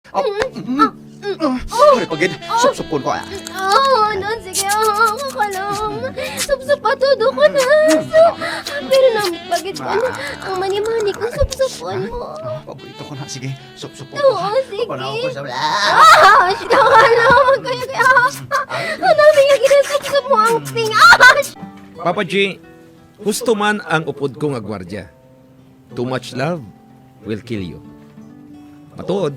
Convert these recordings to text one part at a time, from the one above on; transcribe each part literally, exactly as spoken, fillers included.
Oh, mm, ah, mm, ah, oh, pare, pagid. Oh. Supsupon ko, ah. Oh, no, sige, oh, kakalong. Supsup pa todo ko na. So, pero nang pagid ko na. Ah. Ang mani-mani kung supsupon mo. Ah, paborito ko na. Sige, supsupon ko. Oo, sige. Panaw ko sa... Ah, sige, kakalong. Kaya, kaya. Ano, may ginasupsup mo ang ting. Ah! Papa G, husto man ang upod ko nga gwardya. Too much love will kill you. Matuod.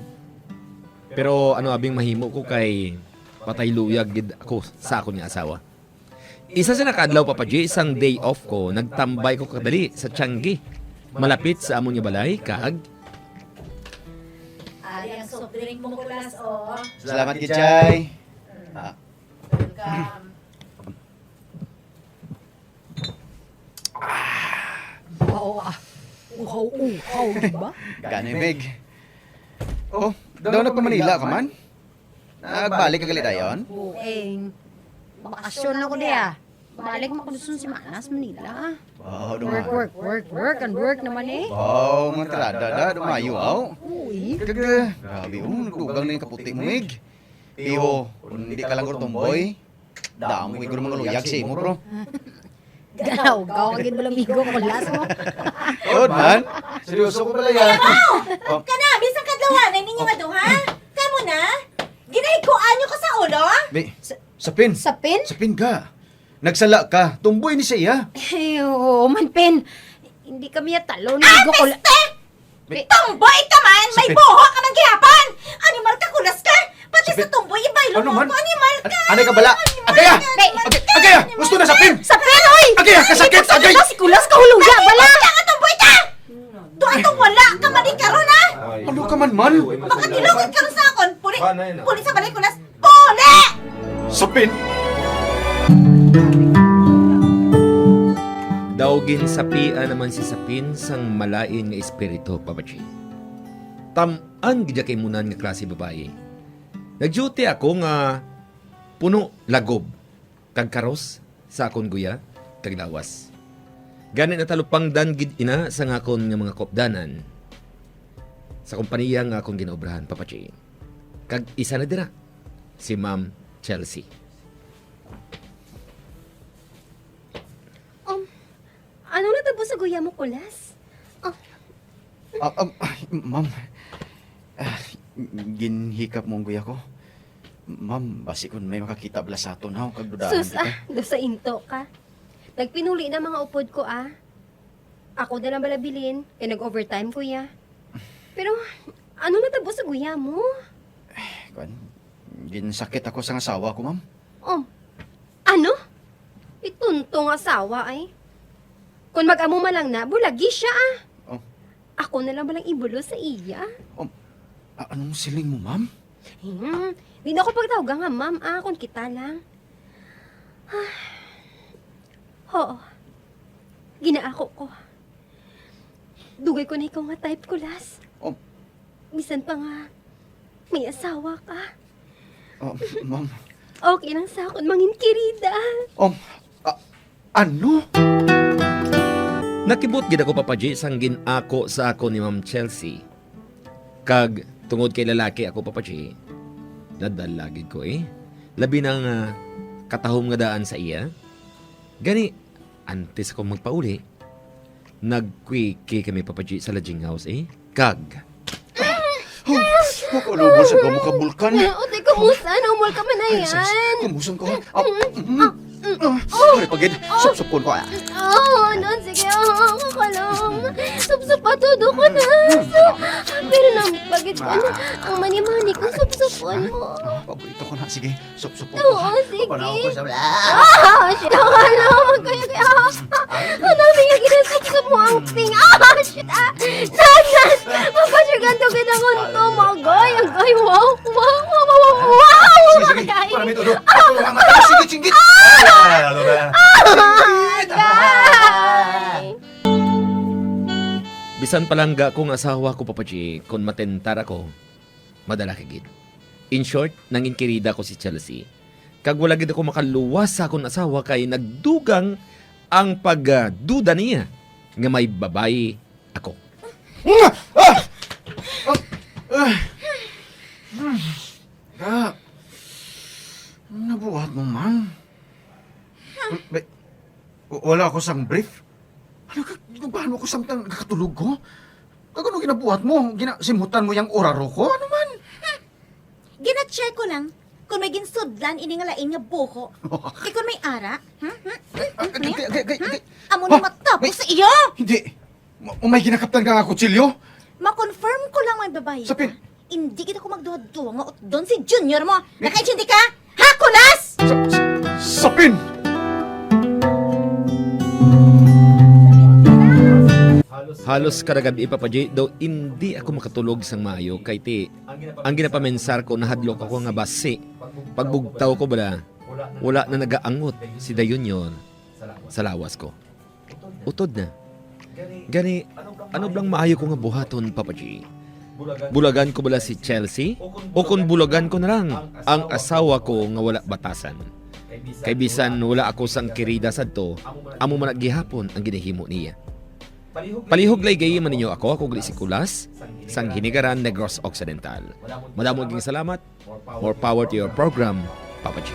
Pero ano abing mahimo ko kay patay luyag gid ako sa akon nga asawa. Isa sa nakaadlaw, Papa G, sang day off ko, nagtambay ko kadali sa Tiangge, malapit sa amon nga balay, kag... Ari ang soft drink mo, Kulas, oh. Salamat, Kichay. Ah. Welcome. Wow, ah. Uhaw-uhaw, di ba? Gani, Meg. Oh, daw nagpa-Manila ka man? Nagbalik ka gali dayon? Bueng. Bakasyon lang ko diya. Balik man ko sa semana sa Manila. Wow, work, naman, work, work, work, and work naman eh. Wow, mga tirada da, dumayo, aw. Uy. Kag, grabe, oh, nagdugang na yung kaputi mo, Mig. Pero, kung hindi ka lang tomboy, damo, iguro mga luyag sa imo, bro. Galaw-gaw ang ginbalamigo ko, Kulas mo. Tuod man. Seryoso ko pala yan. Aw! Oh. Kana, bisan kadlawanan ninyo nga duha? Kamo na? Ginahigkuan nyo ko sa ulo? May, sa, sapin. Sapin? Sapin ka. Nagsala ka. Tomboy ni siya. Ay, oo man, Pin. Hindi kami atalo. Ah, naligo ko la- peste! May tomboy ka man! May buho ka man gihapon! Animal ka, Kulas ka! Pati sa tomboy, ibaylo mo ako, animal ka! Anay ka bala! Animal ka! Agaya! Animal ka! Agaya! Gusto na sapin! Sapin, oy! Agaya! Kasakit! Agay! Si Kulas ka, huluya, bala! Basta ka, tomboy ka! Doon itong wala ka man karon, ha? Ano ka man, man? Makadilugod ka sa akon! Puli! Puli sa balay, Kulas! Puli! Sapin! Daw ginsapian naman si Sapin sang malain nga espiritu, Papa G. Tam-an gid ya kay munan nga klase babayi. Nag-duty ako nga puno lagob kag karos sa akon guya kag lawas. Gani natalupangdan gid ina sang akon nga mga kaupdanan sa kompaniya nga akon ginaobrahan, Papa G. Kag isa na dira, si Ma'am Chelsea. Um, anong natabo sa guya mo, Kulas? Ah. Ah, um, ay, ma'am. Ah, ginhikap mo ang guya ko. Ma'am, basi kun may makakita bala sa aton, ha, kag dudahan kita. Sus, ah, dosa into ka. Nagpinuli na mga upod ko, ah. Ako na lang bala bilin, kay nag-overtime ko, ya. Pero, ano natabo sa guya mo? Eh, kwan, ginsakit ako sang asawa ko, ma'am. Oh, ano? Itunto nga asawa, ay. Kung mag-amo man lang na, bulagi siya, ah. Oh. Ako na lang balang ibulos sa iya. Oh, a-, anong siling mo, ma'am? Hmm, di na ako pagtawag nga ma'am, ah, kung kita lang. Ah, oo. Ginaako ko. Dugay ko na ikaw nga type, Kulas. Oh. Bisan pa nga may asawa ka. Oh, ma'am. Okay lang sa akon mangin kirida. Oh, a-, ano? Nakibot gid ako, Papa G, sang gin-ako sa akon ni Ma'am Chelsea. Kag tungod kay lalaki ako, Papa G, nadala gid ko, eh. Labi na nga katahom nga daan sa iya. Gani, antes ako magpauli, nagkwiki kami, Papa G, sa lodging house, eh. Kag... Oh, makalubos ang kamukha bulkan. Utoy, kumusta? Naumol ka man na yan. Ay, sus, kumusta ka? Ah, mm, ah, mm, ah, oh, pare, pagid. Oh. Supsupon ko, ah. Oh, no, sige, oh, kakalong. Supsup pa todo ko na. So, pero nang pagid ko na, ang mani-mani kung supsupon mo. Ah, paborito ko na. Sige, supsupon ko. Oo, sige. Panaw ko sa... Ah, shit, ano, magkaya-kaya. Ano, may ginasupsup mo ang ting. Ah, shit, ah. Nan, nan. Mapasyagan to, gid ang unto mo. Agay, agay, wow, wow, wow, wow, wow. Sige, sige. Agay. Para may todo. Ah! Para may todo. Singgit, singgit. Ah! Ay, ano ba? Ah! Singgit. Agay. Bisan palangga ko nga asawa ko, Papa G, kon matentar ako, madala ka gid. In short, nangin kirida ko si Chelsea. Kag wala gid ako makaluwas sa akon asawa kay nagdugang ang pagduda niya nga may babayi ako. Ah! Ah! Ah! Ka, ano nabuhat mo, man? May, w- wala ako sang brief. Ano ka, ginugbahan mo ko samtang nakatulog ko? Kag ano ginabuhat mo? Ginasimutan mo yung oraro ko? Ano man? Gina-check ko lang kung may ginsudlan ini nga lain nga buho. Kay kung may ara, hmm? Hmm? Hmm? Ah, Ano yan? kay- kay- kay- Hmm? kay- Amo Oh, na matapos may- sa iyo! Hindi. Ma- May ginakaptan ka nga kutsilyo? Ma-confirm ko lang, may babae. Sapin. Hindi kita ko magduha-duha nga utdon si Junior mo. Nakaintindi ka? Ha, kulas! Sa- sa- Sapin! Halos kada gabi, Papa G, daw hindi ako makatulog sang maayo kay ti ang ginapamensar ko, nahadlok ako nga basi pagbugtaw ko bala wala na nagaangot si Dayunyon sa lawas ko. Utod na. Gani, ano blang maayo ko nga buhaton, Papa G? Bulagan ko bala si Chelsea? O kung bulagan ko na lang ang asawa ko nga wala batasan? Kay bisan wala ako sang kirida sadto, amo man gihapon ang ginahimo niya. Palihog lay gayi man ninyo ako, ako gali si Kulas, sang Hinigaran, Negros Occidental. Madamo gid salamat. More power to your program, Papa G.